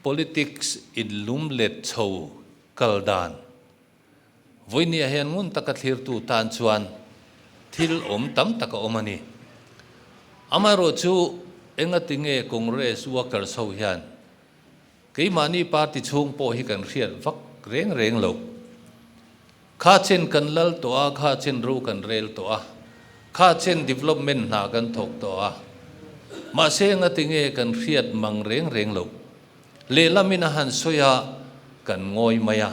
Politics inlumlet chho kal dan vawinia hian ngun taka thlirtu tan chuan thil awm tam tak a awm a ni. Amaherawhchu engatinge Congress workers ho hian keimahni party chhung pawh hi kan hriat vak reng reng lo. Kha chen kan lal tawh a, kha chen ro kan rel tawh a, kha chen development hna kan thawk tawh a, mahse engatinge kan hriat mang reng reng lo. Lehlamin a han sawi a, kan ngawi mai a.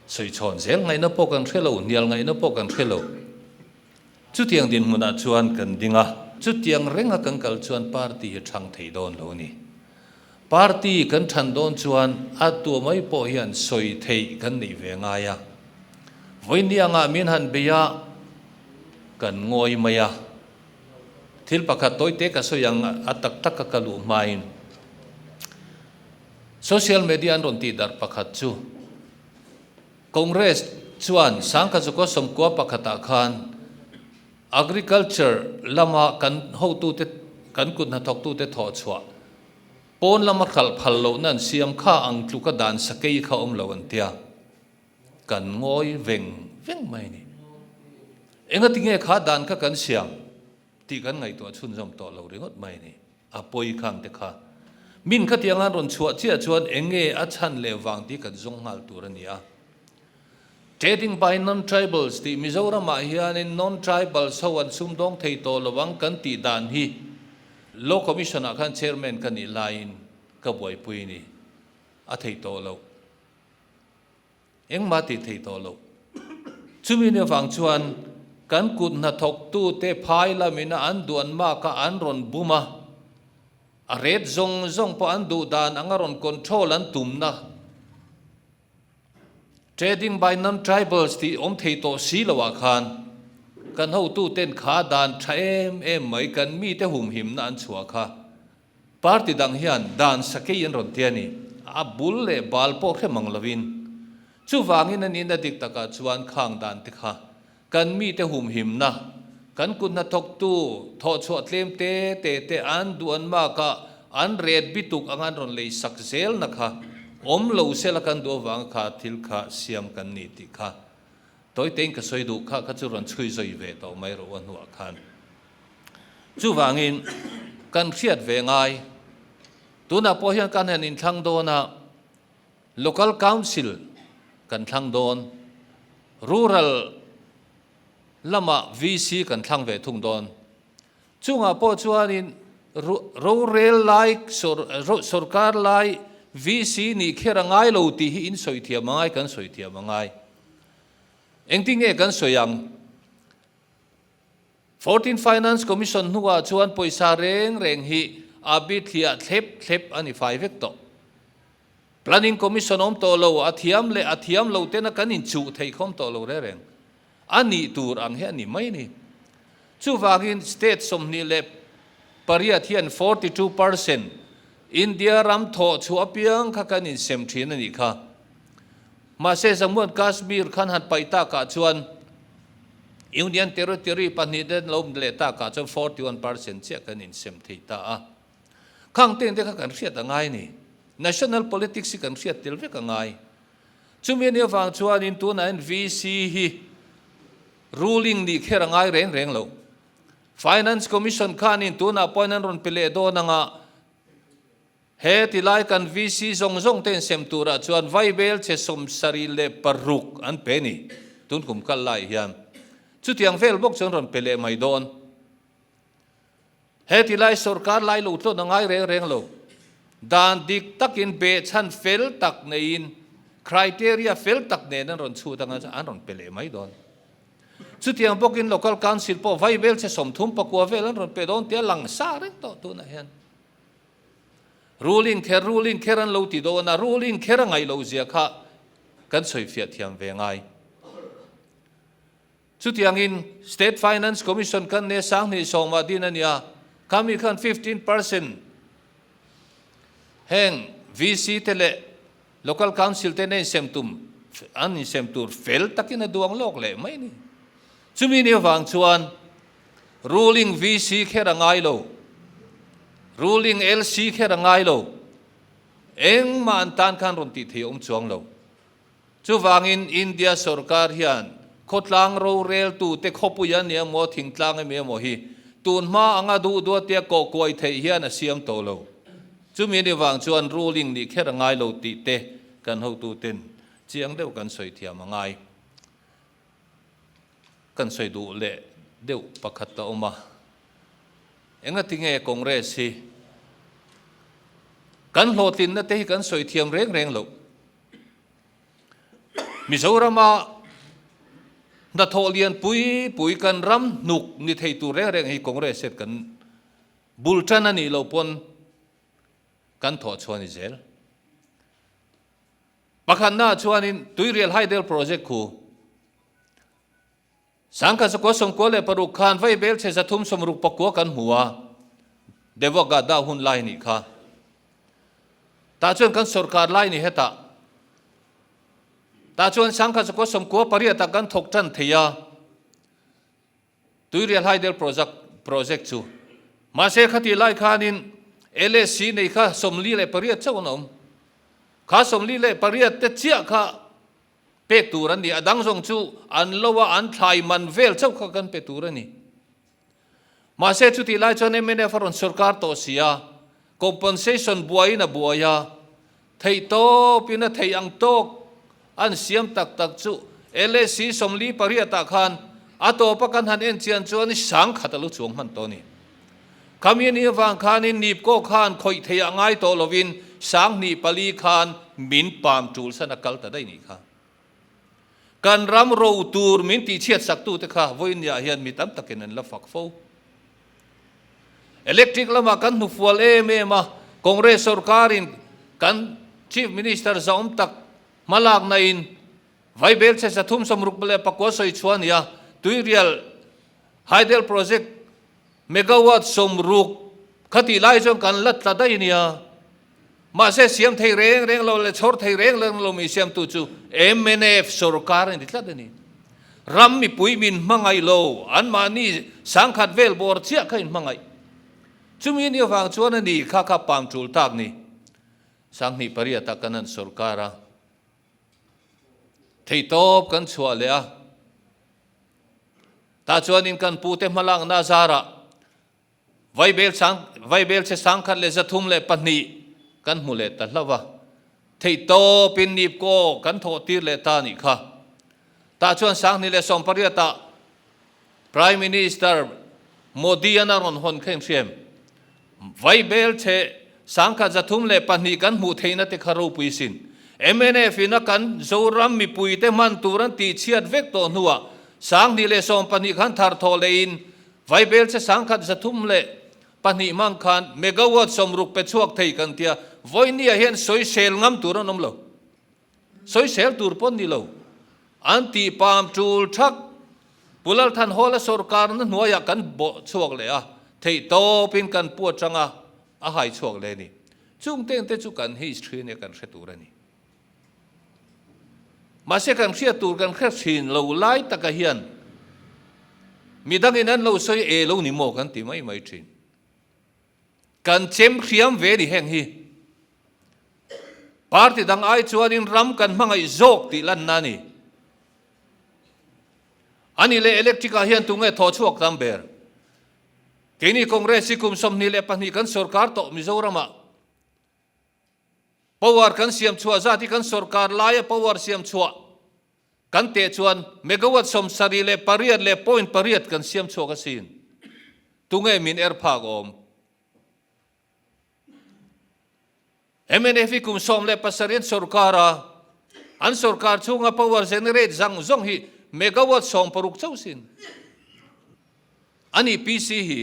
Sawi chhawn zel ngaihna pawh kan hre lo, hnial ngaihna pawh kan hre lo. Chutiang dinhmunah chuan kan ding a, chutiang renga kan kal chuan party hi thang thei dawn lo a ni. Party kan than dawn chuan a tua mai pawh hian sawi theih kan neih ve ngai a. Vawiin anga min han bei a, kan ngawi mai a. Thil pakhat tawite ka sawi ang a tak taka ka luh hmain social media an rawn tih darh pakhat chu Congress chuan Sangkhazukaw sawmkua pakhatah khan Agriculture lama kan hotute, kan kut hnathawktute thawh chhuah, pawn lama hralh phal lohna an siam kha ang tluka dan sakei kha awm lo an tia. Kan ngawi veng veng mai a ni. Engatinge kha dan kha kan siam tih kan ngaihtuah chhunzawm tawh lo ringawt mai a ni. A pawi khang te kha. Min khatiang an rawn chhuah chiah chuan eng nge a chhan leh vang tih kan zawng nghal tur a ni a. Trading by non-tribals tih Mizoramah hianin non-tribals ho an sumdawng thei tawh lo ang kan tih dan hi Law Commission ah khan Chairman ka nih laiin ka buaipui ni. A thei tawh loh. Engmah tih theih tawh loh. Chumi ni avang chuan kan kut hnathawktute phai lamina an duan maka an rawn bum a, a ret zawng zawng pawh an duh dan anga rawn control an tumna Trading by non-tribals tih awm thei tawh si loah khan kan hotuten kha dan tha em em mai kan mite humhimna an chhuah kha. Party dang hian dan sakei an rawn ti a ni. A bul leh bal pawh hre mang lovin. Chuvangin a nihna dik takah chuan khang dan te kha kan mite humhimna, kan kut hnathawktu thawhchhuah tlem te te te an duh an makah an ret bituk anga an rawn lei sak zelna kha awm lo sela kan duh avanga kha thil kha siam kan ni tih kha tawitein ka sawi duh kha kha chu rawn chhui zawi ve tawh mai rawh u a hnuah khan. Chuvangin kan hriat ve ngai, tunah pawh hian kan han inthlang dawn a, Local Council kan thlang dawn, Rural lamah VC kan thlang ve thung dawn. Chungah pawh chuanin rorel lai, sorkar lai VC nih kher a ngai lo tih hi in sawi thiam a ngai, kan sawi thiam a ngai. Engtin nge kan sawi ang? Fourteen Finance Commission hnuah chuan pawisa reng reng hi a bithliah thlep thlep a ni fai vek tawh. Planning Commission awm tawh lo, a thiam leh a thiam lo tena kan inchuh theih khawm tawh lo reng reng. A nih tur ang hi a ni mai a ni. Chuvangin state 28 hian 42% India ram thawh chhuah apiang kha kan insem thin a nih kha. Mahse Jammu and Kashmir khan han paih takah chuan Union Territory pahnih te lo leh takah chuan 41% chiah kan insem thei ta a. Khang teng te kha kan hriat a ngai a ni. National politics hi kan hriat tel vek a ngai. Chumi anih avang chuanin tunah hian VC hi ruling nih kher a ngai reng reng lo. Finance Commission khanin tunah pawhin an rawn pe leh dawn anga He ti lai kan VC zawng zawng te insem turah chuan Vaibel che 76 an pe ni. Tun kum kal lai hian chutiang vel bawk chuan rawn pe leh mai dawn. He ti lai sorkar lai lo tlawn a ngai reng reng lo. Dan dik takin behchhan fel tak neiin criteria fel tak nen an rawn chhut anga an rawn pe leh mai dawn. Chutiang bawkin Local Council pawh Vaibel che 39 vel an rawn pe dawn tia lang sa reng tawh tunah hian. Ruling kher, ruling kher an lo ti dawn a, ruling kher a ngaih loh zia kha kan sawi fiah thiam ve ngai. Chutiangin State Finance Commission kan ne sanghnih sawmah din a nia, khami khan 15% heng VC te leh Local Council te na insem tum an insem tur fel takin a duang lawk leh mai a ni. Chumi ni avang chuan Ruling VC kher a ngai lo, Ruling LC kher a ngai lo. Engmah an tan khan rawn tih theih a awm chuang lo. Chuvangin India sorkar hian khawtlang roreltute khawpui a nia maw, thingtlang emi emaw hi tun hma anga duh duatia kawh kuai theih hian a siam tawh lo. Chumi ni vang chuan ruling nih kher a ngai lo tih te kan hotuten chiang deuh kan sawi thiam a ngai. Kan sawi duh leh deuh pakhat a awm a, engati nge Congress hi kan hlawhtlinna te hi kan sawi thiam reng reng loh. Mizorama hnathawh lian pui pui kan ram hnuk ni thei tur reng reng hi Congress hian kan bul tan a nih loh pawn kan thawh chhuah a ni zel. Pakhatnaah chuanin Tuirial Hydel Project khu Sangkhat zakua 96 khan vaibel chhe 369 kan hmu a, Devogada hun lai nih kha. Tah chuan kan sorkar lai ni hetah. Tah chuan Sangkhat zakua 98 ah kan thawk tan thei a. Tuirial Hydel Project project chu. Mahse khatih lai khanin LSC nei kha 48 chauh an awm. Kha 48 te chiah kha pek tur an ni. A dang zawng chu an lo a, an thlai man vel chauh kha kan pe tur a ni. Mahse chutih lai chuan mnf a rawn sorkar tawh si a, compensation buaiin a buai a, Theih tawp in a theih ang tawk an siam tak tak chu LSC 48 ah khan a tawp a kan han en chian chuan sang khat a lu chuang hman tawh a ni. Khami anih avang khanin Nipko khan khawih theih ah ngai tawh lovin sang hnih pali khan min pam tul san a kal ta daih nih kha. Kan ram ro tur min tihchhiat sak tute kha vawinia hian mi tam takin an la fak fo. Electric lamah kan hnufual em em a, Congress sorkarin kan Chief Minister zahawm tak hmalakna in Vaibel chhe 369 sawi chhuah a ni a, Tuirial Hydel Project Megawatt 60 khatih lai chuan kan la tla daih a nia. Mahse siam thei reng reng lo leh chhawr thei reng reng lo mi siamtu chu mnf sorkar a ni tlat a ni. Ram mipui min hmangaih lo, anmahni sangkhat vel bawr chiah kha in hmangaih. Chumi ni avang chuan a ni kha kha pam tul tak ni. 2008 ah kan han sorkar a, theihtawp kan chhuah leh a. Tah chuanin kan pute hmalakna zarah Vaibel sang Vaibel chhe 1,302 kan hmu leh ta hlauh a. Theihtawpin Nipko kan thawh tir leh ta nih kha. Tah chuan 2018 ah Prime Minister Modi an a rawn hawn kha inhriam. Vaibel chhe 1,302 kan hmuh theihna te kha ropui sin. Mnf in a kan Zoram mipui te hman tur an tihchhiat vek tawh hnuah 2012 khan thar thawh lehin Vaibel che 1,302 hmang khan megawatt 60 pe chhuak thei kan tia, vawinia hian sawisel ngam tur an awm lo. Sawisel tur pawh ni lo. An tih pam tul thak. Pu Lalthanhawla sorkarna hnuaiah kan bawh chhuak leh a, theih tawpin kan pu atanga a hai chhuak leh a ni. Chung tengte chu kan history nia kan hre tur a ni. Mahse kan hriat tur kan hre thin lo lai taka hian midangin an lo sawi e lo ni maw kan ti mai mai thin. Kan chem hriam ve ni heng hi. Party dang ai chuanin ram kan hmangaih zawk tih lanna a ni. Ani leh electric ah hian tunge thaw chhuak tam ber? Keini Congress hi kum 22 kan sorkar tawh Mizoram ah. Power kan siam chhuah zat hi kan sorkar laia power siam chhuah kan teh chuan megawatt 78 leh point pariat kan siam chhuak asin. Tunge min er phak awm? Mnf hi kum 17 an sorkar a, an sorkar chhunga power generate zang zawng hi megawatt 60 chauh sin. Ani PC hi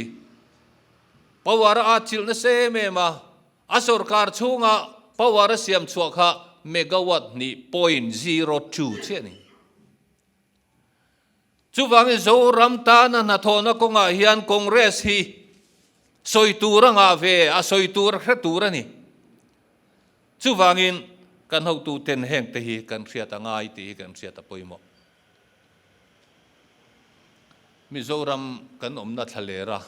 power a atchilh nasa em em a, a sorkar chhunga power a siam chhuah kha megawatt hnih point zero two chiah a ni. Chuvangin Zoram tana hnathawhna kawngah hian Congress hi sawi tur a ngah ve, a sawi tur a hre tur a ni. Chuvangin kan hotuten hengte hi kan hriat a ngai tih hi kan hriat a pawimawh. Mizoram kan awmna thlaler a,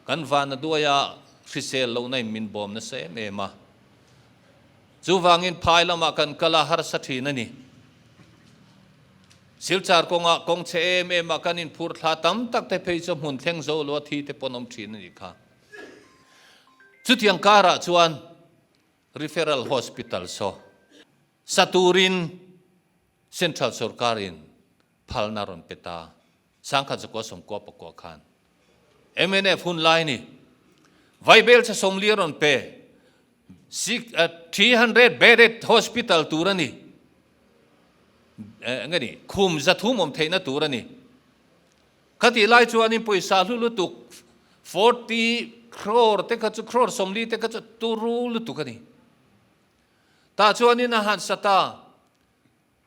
kan vana duaia hrisel lohna in min bawm nasa em em a. Chuvangin phai lamah kan kal a harsa thin a ni. Silchar kawngah kawng chhe em em a kan inphur thla tam tak te phei chu hmun thleng zo lo a thi te pawn awm thin a nih kha. Chutiang karah chuan Referral Hospital saw sa turin Central sorkarin phalna rawn pe ta. Sangkhat zakua sawmkua pakua khan mnf hun lai ni Vaibel chhe 40 a rawn pe. 300 bedded hospital tur a ni. Enge ni khum 300 awm theihna tur a ni. Khatih lai chuanin pawisa hlu lutuk 40 crore te kha chu crore 40 te kha chu turu lutuk a ni. Tah chuanin a han sa ta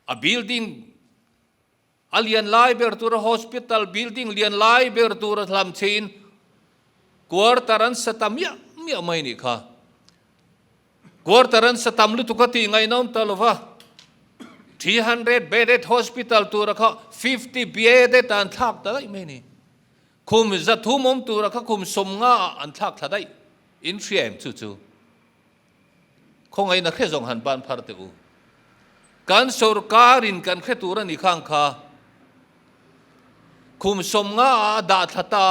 a building A lian lai ber tura hospital building lian lai ber tura hlam cheiin quarter an sa ta miah miah mai nih kha. Quarter an sa tam lutuk a tih ngaihnawm ta lova 300 bedded hospital tura kha 50 bedded an thlak ta daih mai ni. Khum 300 awm tura kha khum 50 ah an thlak thla daih. In hria em chu chu? Khawngaihna hre zawng han ban phar teh u. Kan sorkarin kan hre tur a ni khang kha. Khum 50 ah a dah thla ta.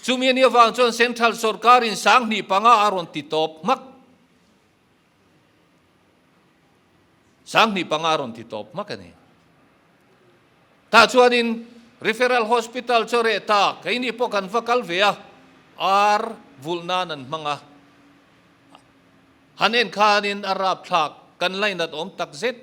Chumi a nih avang chuan Central sorkarin 25 a rawn ti tawp hmak. 25 a rawn ti tawp hmak a ni. Tah chuanin Referral Hospital chu a reh ta. Keini pawh kan va kal ve a, ar vulh nan an hmang a. Han en khanin a rapthlak kan lainat awm tak zet.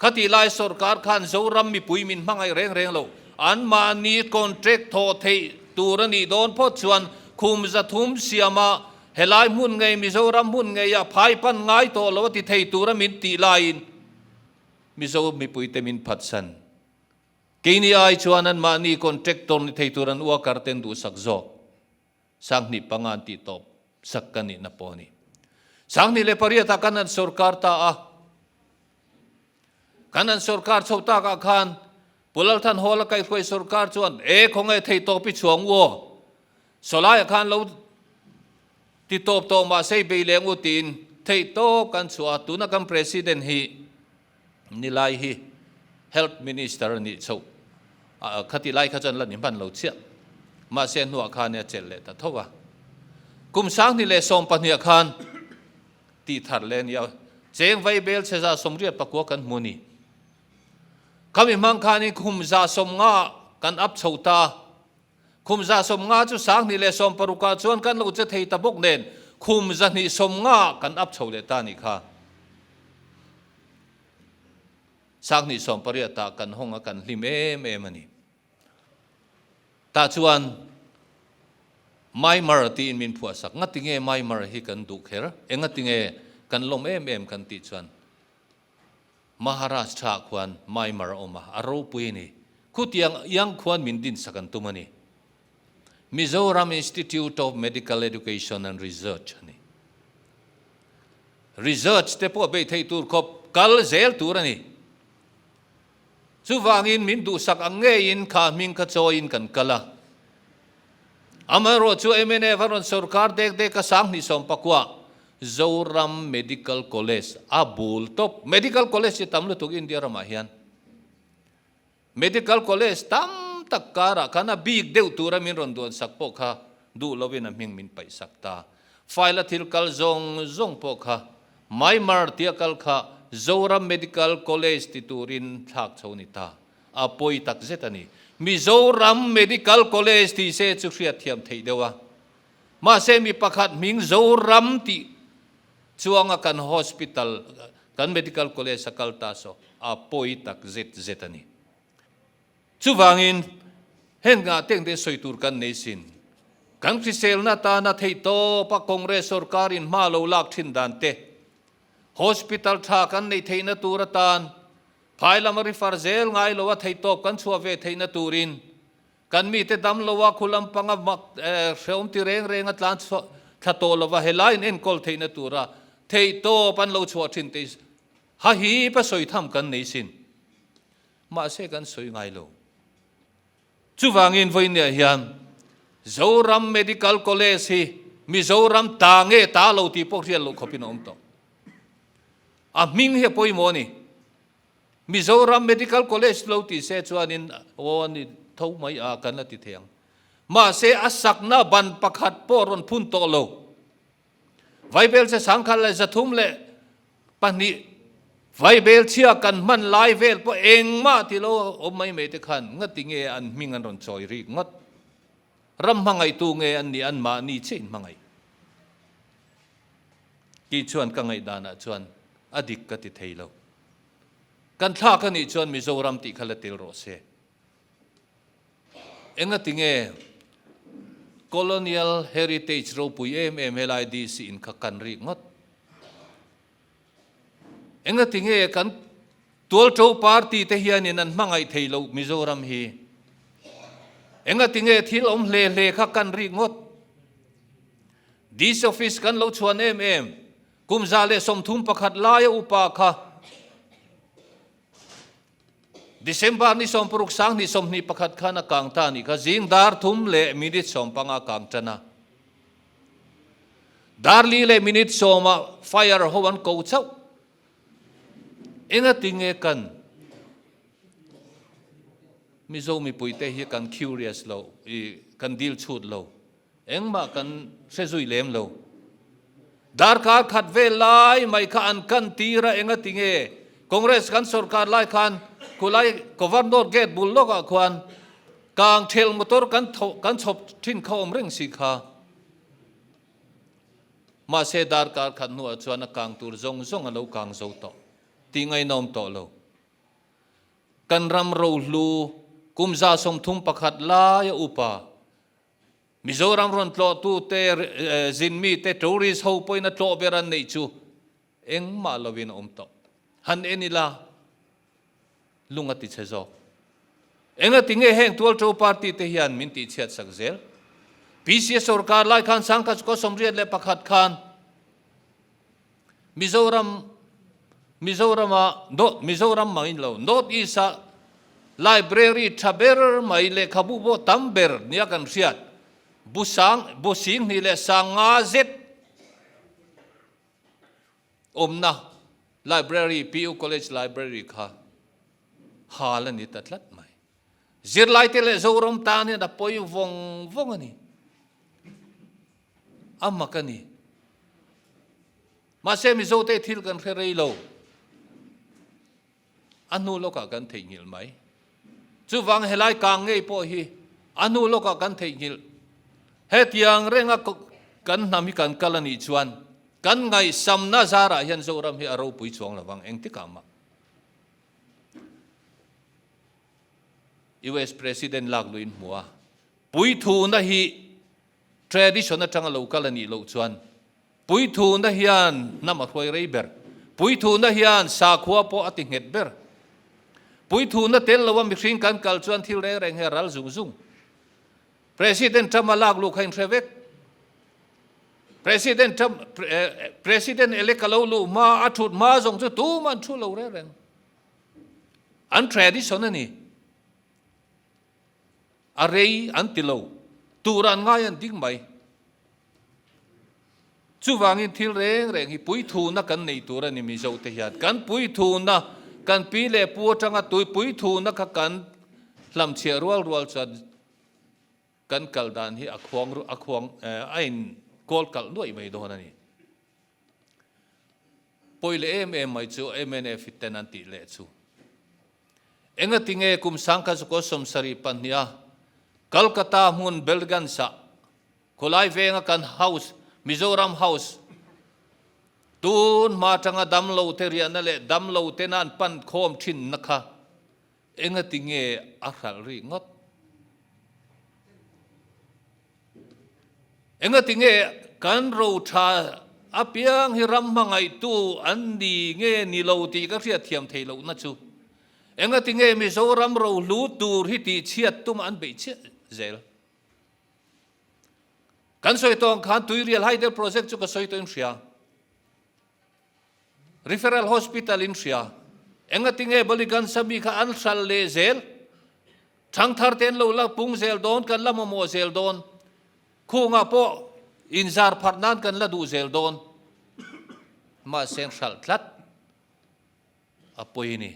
Khatih lai sorkar khan Zoram mipui min hmangaih reng reng lo. Anmahni contract thawh theih tur a nih dawn phawt chuan khum 300 siama helai hmun ngei Mizoram hmun ngeia phai pan ngai tawh lo a ti thei tura min tih laiin Mizo mipuite min phatsan. Keini ai chuan anmahni contractor ni thei tur an worker ten duhsak zawk. 25 an tih tawp sak ka nihna pawh a ni. 2008 ah kan han sorkar ta a, kan han sorkar chho takah khan Pu Lalthan Hall a kaihhruai sorkar chuan e khawnge thei tawp i chhuang u aw, sawlaiah khan lo ti tawp tawh mahse i bei leng u tiin theih tawp kan chhuah a, tuna kan President hi Nilai hi Health Minister a nih chhoh a, khati lai kha chuan la ni hman lo chiah. Mahse a hnuah khan a chelh leh ta tho a. Kum 2012 ah khan tih thar leh a ni a, cheng vai bel chhe 89 kan hmu a ni. Khami hmang khanin kum 150 kan up chho ta. Khum 150 chu 2016 ah chuan kan lo che thei ta bawk nen khum 250 kan up chho leh ta a nih kha. 2018 ah kan hawng a kan hlim em em a ni. Tah chuan Maimar tiin min phuahsak. Ngatinge Maimar hi kan duh kher? Engatinge kan lawm em em kan tih chuan Maharashtra ah khuan Maimar a awm a, a ropui a ni. Khutiang iang khuan min dinsak an tum a ni. Mizoram Institute of Medical Education and Research a ni. Research te pawh beih theih tur khawp kal zel tur a ni. Chuvangin min duhsak ang ngeiin kha hming kha chawiin kan kal a. Amaherawhchu mnf a rawn sorkar dek dek a 2019 Zoram Medical College a bul tawp. Medical College hi tam lutuk India ramah hian. Medical College tam tak karah khan a bik deuh tura min rawn duansak pawh kha duh lovin a hming min paihsak ta. File a thil kal zawng zawng pawh kha Maimar tia kal kha Zoram Medical College ti turin thlak chho ni ta. A pawi tak zet a ni. Mizoram Medical College tih se chu hriatthiam theih deuh a. Mahse mi pakhat hming Zoram tih chuanga kan hospital, kan medical college a kal ta saw a pawi tak zet zet a ni. Chuvangin heng ngah teng te sawi tur kan nei sin. Kan hriselna tana theihtawp a Congress sorkarin hma lo lak thin dan te, hospital tha kan neih theihna tur atan phai lama refer zel ngai lo a theihtawp kan chhuah ve theihna turin Kan mite dam lo a, khu lampanga mak hrehawm ti reng reng a tlan chhuah thla tawh lo va, helai in enkawl theihna tura theihtawp an lo chhuah thin te ha hi pa sawi tham kan nei sin. Mahse kan sawi ngai lo. Chuvangin vawinia hian Zoram Medical College hi Mizoram ta nge ta lo tih pawh hriat loh khawpin a awm tawh. A hming hi a pawimawh a ni. Mizoram Medical College lo ti se chuanin aw a ni tho mai a kan la ti thei ang. Mahse a sakna ban pakhat pawh rawn phun tawh lo. Vaibel che 1302 Vaibel chhia kan hman lai vel pawh engmah ti lo awm mai mai te khan ngati nge an hming an rawn chawi rik ngawt. Ram hmangaihtu nge an nih an mahni chiah in hmangaih. Kei chuan ka ngaihdanah chuan a dik ka ti thei lo. Kan thlak a nih chuan Mizoram tih kha la tel rawh se. Engati nge Colonial Heritage ropui em em helai DC in kha kan rik ngawt? Engati nge kan Tualṭo party te hianin an hmangaih thei lo Mizoram hi? Engati nge thil awm hle hle kha kan rik ngawt? DC office kan lo chhuan em em, kum 131 laia upa kha December ni 60 2021 khan a kang ta a nih kha, zing dar thum leh minute 15 kang tan a. Dar li leh minute sawmah fire ho an ko chauh. Engati nge kan Mizo mipuite hi kan curious lo, i kan dil chhut lo. Engmah kan hre zui lem lo. Darkar khat vel lai mai kha an kan tir a, engati nge Congress kan sorkar lai khan khulai Governor gate bul lawkah khuan kang thel motor kan kan chhawp thin kha awm reng si kha. Mahse darkar khat hnuah chuan a kang tur zawng zawng a lo kang zo tawh tih ngaihnawm tawh lo. Kan ram rohlu kum 31 laia upa Mizoram rawn tlawhtute, zinmite, tourist ho pawhin a tlawh ber an neih chu engmah lovin a awm tawh. Han en ila, lung a tichhe zawk. Engati nge heng tualṭo party te hian min tihchhiat sak zel? PCA sorkar lai khan 1981 khan Mizoram Mizorama Mizoram mangin lo North East ah Library tha ber mai lehkhabu pawh tam ber nia kan hriat bu sang bu sing hnih leh sang nga zet awmna Library PU College Library kha hal a ni ta tlat mai. Zirlaite leh Zoram tan hian a pawi vawng vawng a ni. A mak a ni. Mahse Mizote thil kan hre rei lo. A hnu lawkah kan theihnghilh mai. Chuvang helai kang ngei pawh hi a hnu lawkah kan theihnghilh. Hetiang renga kan hnam hi kan kal a nih chuan kan ngaihsamna zarah hian Zoram hi a ropui chuang lovang engtikah mah. US President lak luin hmu a, puithuna hi Tradition atanga lo kal a nih loh chuan puithuna hian hnam a hruai rei ber. Puithuna hian sakhua pawh a ti nghet ber. Puithuna tel loa mihring kan kal chuan thil reng reng hi a ral zung zung. President Trump a lak luh kha inhre vek. President Trump, President elect a lo luh hma, a thut hma zawng chu tumah an thu lo reng reng. An tradition a ni. A rei an ti lo. Tur an ngai an ding mai. Chuvangin thil reng reng hi puithuna kan nei tur a ni Mizo te hian. Kan puithuna, kan pi leh pu atanga tui puithuna kha kan hlamchhiah rual rual chuan kan kal dan hi a khuang a khuang a in kawl kalh nuaih mai dawn a ni. Pawi leh em em mai chu mnf ten an tih leh chu. Engati nge kum 1972 a Calcutta hmun Belganj-ah khawlai venga kan house, Mizoram House, tun hma atanga damlo te riahna leh damlo tena an pan khawm thinna kha engati nge a hralh rih ngawt? Engati nge kan ro tha apiang hi ram hmangaihtu an ni nge ni lo tih ka hriatthiam theih lohna chu engati nge Mizoram ro hlu tur hi tihchhiat tum an beih chiah zel. Kan sawi tawh ang khan Tuirial Hydel Project chu ka sawi tawhin hria. Referral Hospital in hria. Engati nge Baliganj ami kha an hral leh zel? Thangthar te an lo la pung zel dawn, kan la mamawh zel dawn. Khungah pawh inzar pharh nan kan la duh zel dawn. Mahse an hralh tlat. A pawi a ni.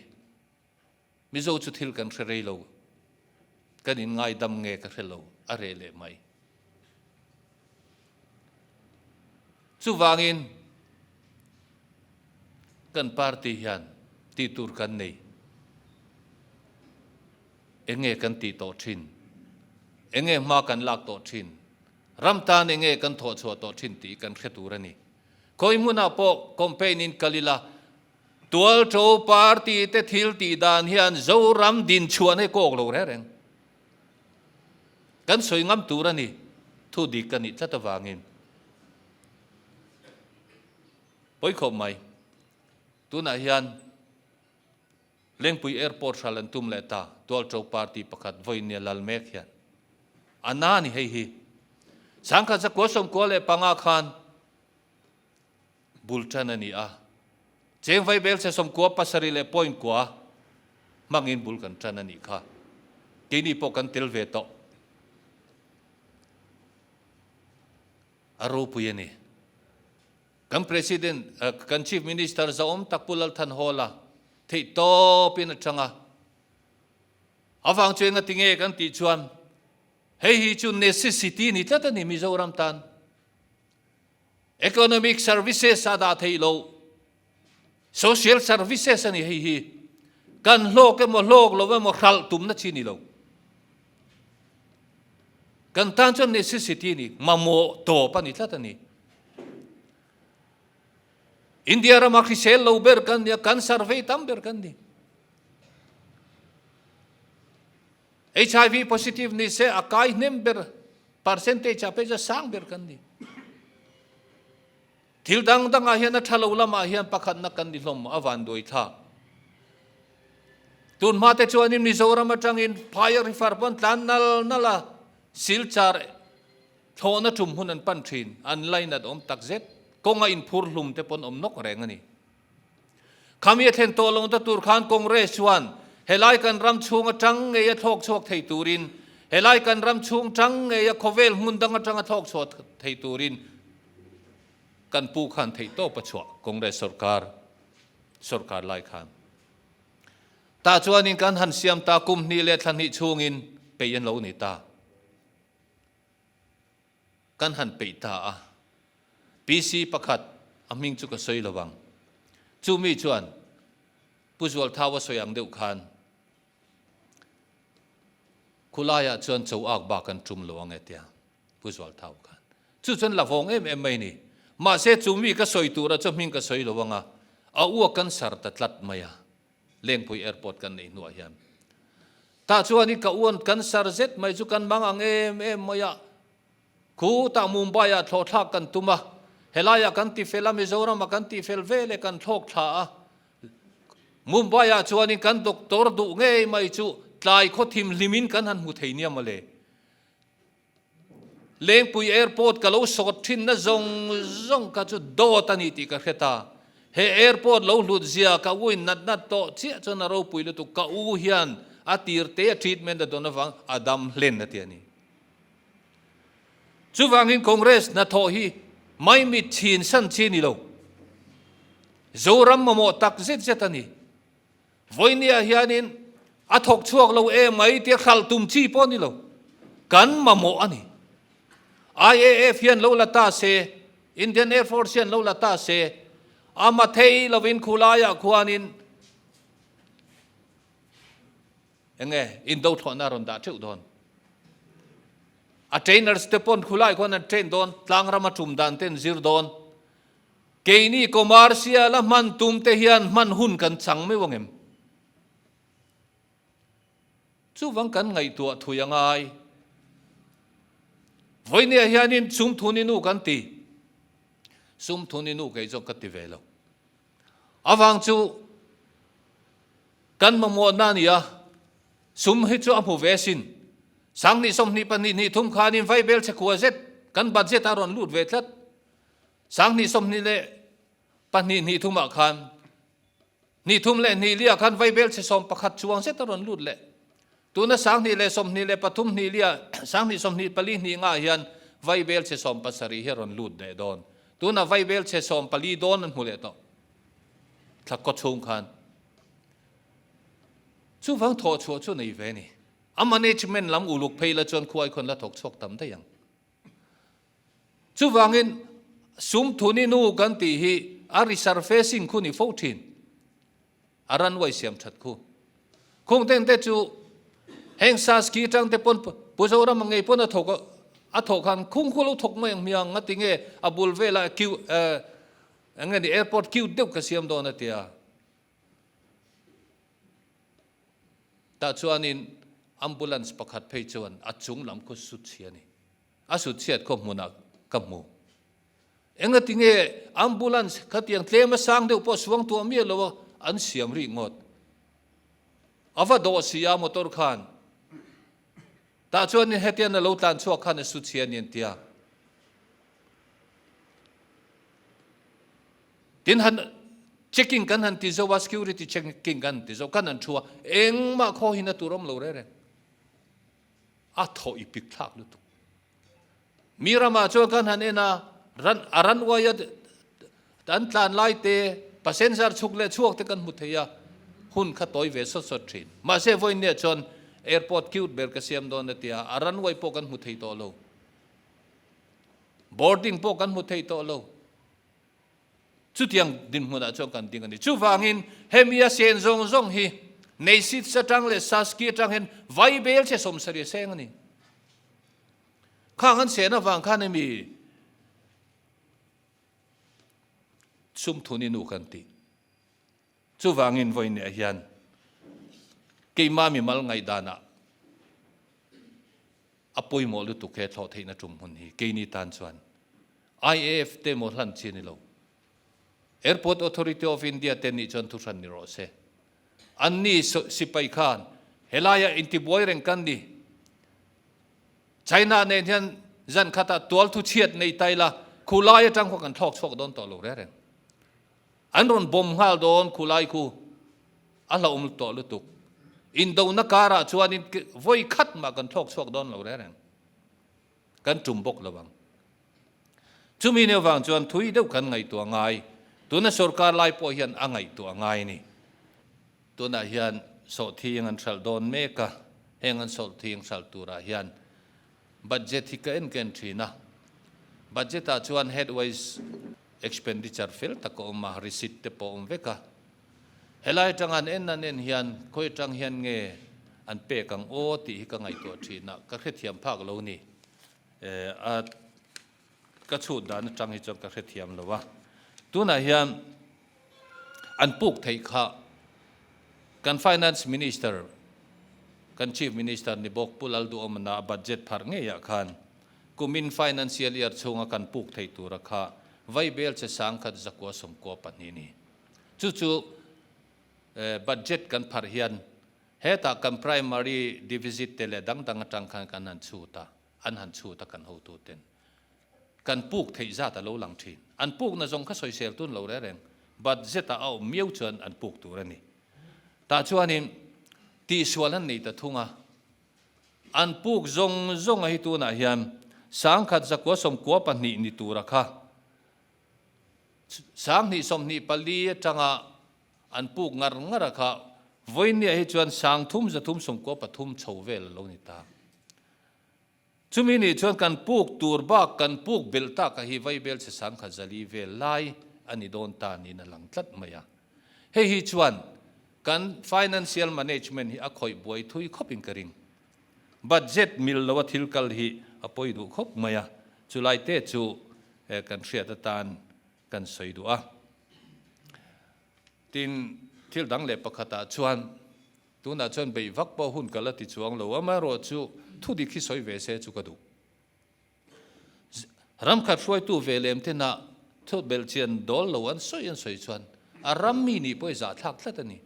Mizo chu thil kan hre rei lo. Kan inngaidam nge ka hre lo, a reh leh mai. Chuvangin kan party hian tih tur kan nei. Enge kan tih tawh thin? Enge hma kan lak tawh thin? Ram tan enge kan thawh chhuah tawh thin tih kan hre tur a ni. Khawi hmunah pawh campaign in kal ila, Tualṭo party te thil tih dan hian Zoram din chhuahna hi kawk lo reng reng. Kan sawi ngam tur a ni, thu dik ka nih tlat avangin. Pawi khawp mai, tunah hian Lengpui Airport hral an tum leh ta, Tualṭo party pakhat vawinia lal mek hian. A na ni hei hi. Sangkhat zakua 95 khan bul tan a ni a. Cheng vaibelchhe 97 leh point kua hmangin bul kan tan a nih kha. Keini pawh kan tel ve tawh. A ropui a ni. Kan President, kan Chief Minister zahawm tak Pu Lalthanhawla theih tawpin a chang a. Avang chu enga tinge kan tih chuan hei hi chu necessity ni tlat a ni Mizoram tan. Economic services a dah theih loh, social services a ni hei hi. Kan hlawk emaw hlawk lo emaw hralh tumna chi ni lo. Kan tan chuan necessity a ni, mamawh tawp a ni tlat a ni. India rama hrisel lo ber kan ni a, kan survey tam ber kan ni. HIV positive ni se a kai hnem ber percentage ah phei chuan sang ber kan ni. Thil dang dangah hian a tha lo lamah hian pakhatna kan ni hlawm a van duai thlak. Tun hma te chuanin Mizoram atangin phaia rifar pawn tlan nal nal a Silchar thlawhna tum hun an pan thin, an lainat awm tak zet, kawnga inphur hlum te pawn awm nawk reng a ni. Khami a thlen tawh lohna tur khan Congress chuan helai kan ram chhung atang ngei a thlawk chhuak thei turin, helai kan ram chhung tang ngei a khawvel hmun dang atanga thlawk chhuah thei turin kan pu khan theihtawp a chhuah Congress sorkar sorkar lai khan. Tah chuanin kan han siam ta kum hnih leh thla hnih chhungin peih an lo ni ta. Kan han peih ta a, PC pakhat a hming chu ka sawi lo vang. Chu mi chuan Pu Zualthau a sawi ang deuh khan khulaiah chuan cho ak bak an tum lo ang e tia Pu Zualthau khan. Chu chuan la vawng em em mai ni. Mahse chu mi ka sawi tura chu hming ka sawi lo ang a, a uak kan sar ta tlat mai a. Lengpui Airport kan neih hnuah hian. Tah chuan i ka uan kan sar zet mai chu kan mang ang em em mai a, khutah Mumbai ah thlawhthlak kan tum a, helai ah kan tifel a, Mizoram ah kan tifel ve leh kan thlawk thla a, Mumbai ah chuanin kan doctor duh ngei mai chu tlai khaw thim hlim in kan han hmu thei nia mawle. Lengpui Airport ka lo sawt thinna zawng zawng kha chu dawt a ni tih ka hre ta. He airport lo hlut zia ka u in nat nat tawh chiah chuan a ropui lutuk. Ka u hian a tir te a treatment a dawn avang a dam hlen a ti a ni. Chuvangin Congress hnathawh hi maimit chhin san chi a ni lo. Zoram mamawh tak zet zet a ni. Vawinia hianin a thawk chhuak lo em mai tia hralh tum chi pawh a ni lo. Kan mamawh a ni. IAF hian lo la ta se, Indian Air Force hian lo la ta se, a ma thei lovin khulaiah khuanin enge indo thlawhna a rawn dah teuh dawn. A trainers te pawn khulai khuan an train dawn, tlangram a tum dan te an zir dawn. Keini commercial a hman tum te hian hman hun kan chang meuh ang em? Chuvang kan ngaihtuah thui a ngai. Vawinia hianin sum thun i nu kan ti. Sum thun i nu kei zawk ka ti ve lo. Avang chu kan mamawhna a ni a, sum hi chu a hmu ve sin. 20 22 23 khanin vaibel chhe kua zet kan budget a rawn lut ve tlat. 2022 hnih thumah khan hnih thum leh hnih liah khan vaibel chhe 11 chuang zet a rawn lut leh. Tuna 2023 hnih liah 2024 hnih ngah hian vaibel chhe 70 hi a rawn lut leh dawn. Tuna vaibel chhe 14 dawn an hmu leh tawh thla kaw chhung khan. Chuvang thawh chhuah chu nei ve a ni. A management lam uluk phei la chuan khuai khawn la thawk chhuak tam daih ang. Chuvangin sum thuni nu kan tih hi a resurfacing khu ni fo thin. A runway siam that khu. Khung ten te chu heng Saski atang te pawn Pu Zorama ngei pawn a thawk a thawh khan khung khu lo thawk mai ang hmiang nga tinge a bul velah eng nge ni airport cute deuh ka siam dawn a tia. Tah chuanin ambulance pakhat phei chuan a chung lam khu sut chhia a ni. A sut chhiat khaw hmunah ka hmu. Engati nge ambulance khatiang tlem a sang deuh pawh suang tuah miah lo a an siam rih ngawt. A va dawh si a motor khan. Tah chuanin hetian a lo tlan chhuak khan a su chhia a ni an tia. Tin han checking kan han ti zo a, security checking kan han ti zo, kan han thu a, engmah khaw hin a tur awm lo reng reng. A thaw i pik thlak lutuk. Mi ramah chuan kan han en a, ran a ran uai a an tlan lai te, passenger chhuk leh chhuak te kan hmu thei a, hun kha tawi ve sawt sawt thin. Mahse vawiin chuan airport cute ber ka siam dawn a tia, a ran uai pawh kan hmu thei tawh lo. Boarding pawh kan hmu thei tawh lo. Chutiang dinhmunah chuan kan ding a ni. Chuvangin hemi a sen zawng zawng hi Neisits atang leh Saski atang hian vai bel che sawmsarih a seng a ni. Khang an sen avang khan hemi sumthuni nu kan tih. Chuvangin vawiinah hian keimah mimal ngaihdanah A pawimawh lutuk he thlawh theihna tum hmun hi keini tan chuan IAF te emaw hlan chi a ni lo. Airport Authority of India te nih chuan thuhran ni rawh se. Anni sipai khan helaia intibuai reng kan ni. China nen hian zan khatah tual thu chhiat nei ta ila khulai atang khaw kan thlawk chhuak dawn tawh lo reng reng. An rawn bawm nghal dawn khulai khu a hlauhawm tawh lutuk. Indona karah chuanin vawi khat mah kan thlawk chhuak dawn lo reng reng. Kan tum bawk lo ang. Chumi nia vang chuan thui deuh kan ngaihtuah ngai. Tuna sorkar lai pawh hian a ngaihtuah ngai a ni. Tunah hian sawhthing an hralh dawn mek a, heng an sawhthing hralh turah hian budget hi ka en ken thin a. Budget ah chuan headways Expenditure fel tak a awm a, receipt te pawh a awm vek a. Helai atang han en an en hian khawi atang hian nge an pek ang aw tih hi ka ngaihtuah thin a, ka hrethiam phak lo ni. A ka chhut dan atang hi chuan ka hrethiam lo a. Tunah hian an puk theih kha kan Finance Minister, kan Chief Minister ni bawk Pu Lalduhawmana a budget pharh ngeiah khan Kumin financial year chhunga kan puk theih tura kha vaibel che sangkhat zakua sawmkua pahnih ni. Chu chu budget kan pharh hian hetah kan primary deficit te leh dang dang atang khan kan han chhut a, an han chhut a kan hotu ten. Kan puk theih zat a lo lang thin. An pukna zawng kha sawisel tun lo reng reng. Budget ah a awm miau chuan an puk tur a ni. Tah chuanin tihsual an nei ta thung a. An puk zawng zawnga hi tunah hian 1000 zakua 92 ni tura kha 2024 atanga an puk ngar ngar a kha vawinia hi chuan 3393 chho vel a lo ni ta. Chumi nih chuan kan puk tur bak kan puk belh tak a hi vaibel chhe 1004 vel lai a ni dawn ta niin a lang tlat mai a. Hei hi chuan Kan financial management hi a khawih buai thui khawpin ka ring. Budget mil loa thil kal hi a pawi duh khawp mai a, chulai te chu kan hriat atan kan sawi duh a. Tin, thil dang leh pakhatah chuan tunah chuan beih vak pawh hun ka la ti chuang lo, amaherawhchu thudik hi sawi ve se chu ka duh. Ram khat hruaitu ve lem te nah thil belhchian dawl lo an sawi an sawi chuan a ram mi nih pawh i zahthlak tlat a ni.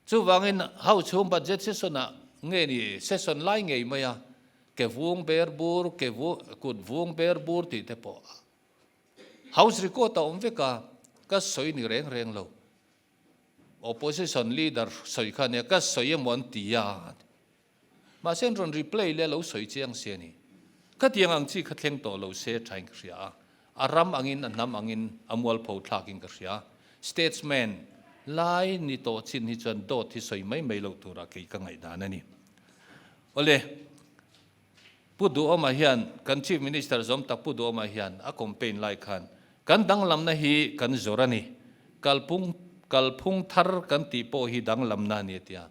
Chuvangin House chhung budget session ah nge ni session lai ngei mai a ke vung ber bur ke kut vung ber bur tih te pawh House record a awm vek a ka sawi ni reng reng lo. Opposition leader sawi kha nia ka sawi emaw an ti a. Mahse an rawn replay leh a lo sawi chiang si a ni. Khatiang ang chi kha thleng tawh lo se thain ka hria a. A ram angin a hnam angin a mualpho thlakin ka hria. Statesman. Lai ni tawh chin hi chuan dawt hi sawi mai mai loh turah kei ka ngaihdan a ni. Awle, Pu Duhawma hian, kan Chief Minister zawm tak Pu Duhawma hian a campaign lai khan kan danglamna hi kan zawr a ni, kalphung kalphung thar kan tih pawh hi danglamna a ni a tia.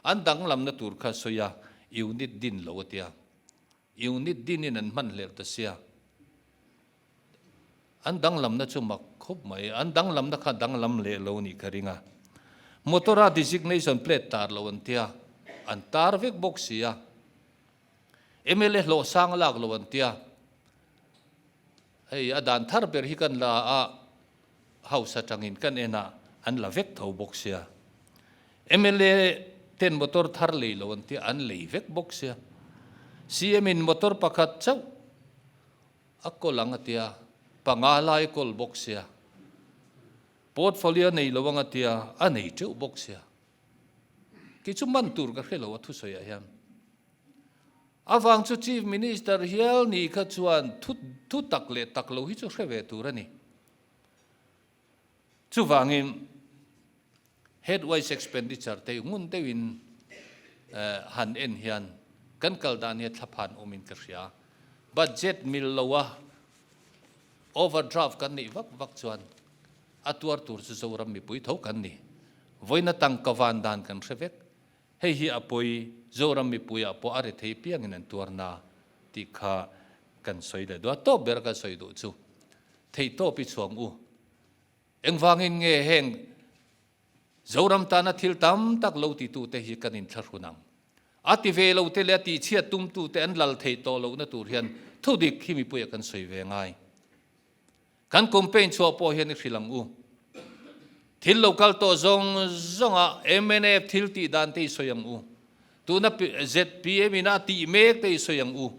An danglamna tur kha sawi a, unit din lo a tia. Unit dinin an hman hler ta sia. An danglamna chu mak khawp mai. An danglamna kha danglam leh lo nih ka ring a. Motor-a designation plate tar lo an tia, an tar vek bawk si a. Mla hlawh sang lak lo an tia. Hei a dan thar ber hi kan la a, House atangin kan en a, an la vek tho bawk sia. Mla ten motor thar lei lo an tia, an lei vek bawk sia. CM in motor pakhat chauh a kawl ang a tia, panga lai kawl bawk sia. Portfolio nei lo ang a tia, a nei teuh bawk sia. Kei chu man tur ka hre lo a thusawiah hian. Avang chu Chief Minister hial ni kha chuan thu thu tak leh tak lo hi chu hre ve tur a ni. Chuvangin headwise expenditure te ngun deuhin han en hian kan kal dan hi a thlaphan awmin ka hria. Budget mil loa overdraft kan neih vak vak chuan a tuar tur chu Zoram mipui tho kan ni. Vawiina tangka van dan kan hre vek. Hei hi a pawi Zoram mipuiah pawh a rethei piangin an tuarna tih kha kan sawi leh duh a. Tawp ber kan sawi duh chu theihtawp i chhuang u. Engvangin nge heng Zoram tana thil tam tak lo titute hi kan inthlahrun ang? A ti ve lo te leh a tihchhiat tumtute an lal theih tawh lohna tur hian thudik hi mipuiah kan sawi ve ngai. Kan campaign chhuah pawh hian i hrilh ang u. Thil lo kal tawh zawng zawngah mnf thil tih dan te i sawi ang u. Tuna zpm in a tih mek te i sawi ang u.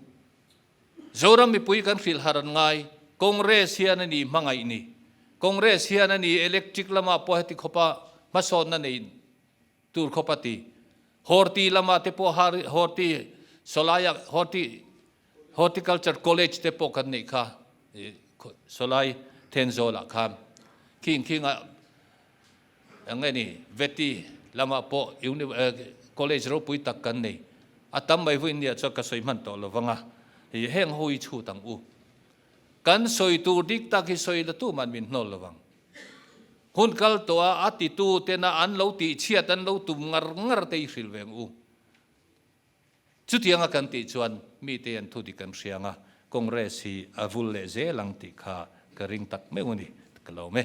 Zoram mipui kan hrilh har an ngai. Congress hian a ni hmangaih ni. Congress hian a ni electric lamah pawh heti khawpa hmasawnna nei tur khawp a ti. Horti lamah te pawh horti sawlaiah horti Horticulture College te pawh kan neih kha sawlai Thenzawl ah khan khing khing ah eng nge ni Vety lamah pawh college ropui tak kan nei a tam mai vawiin nia chuan ka sawi hman tawh lo vang a hei heng ho hi chhut ang u kan sawi tur dik tak hi sawi la tuman min hnawl lo vang hun kal tawh a a titu tena an lo tihchhiat an lo tum ngar ngar te hi hrilh ve ang u. Chutianga kan tih chuan mite an thu dik an hria ang a, Congress hi a vul leh zel ang tih kha ka ring tak meuh a ni, ka lawm e.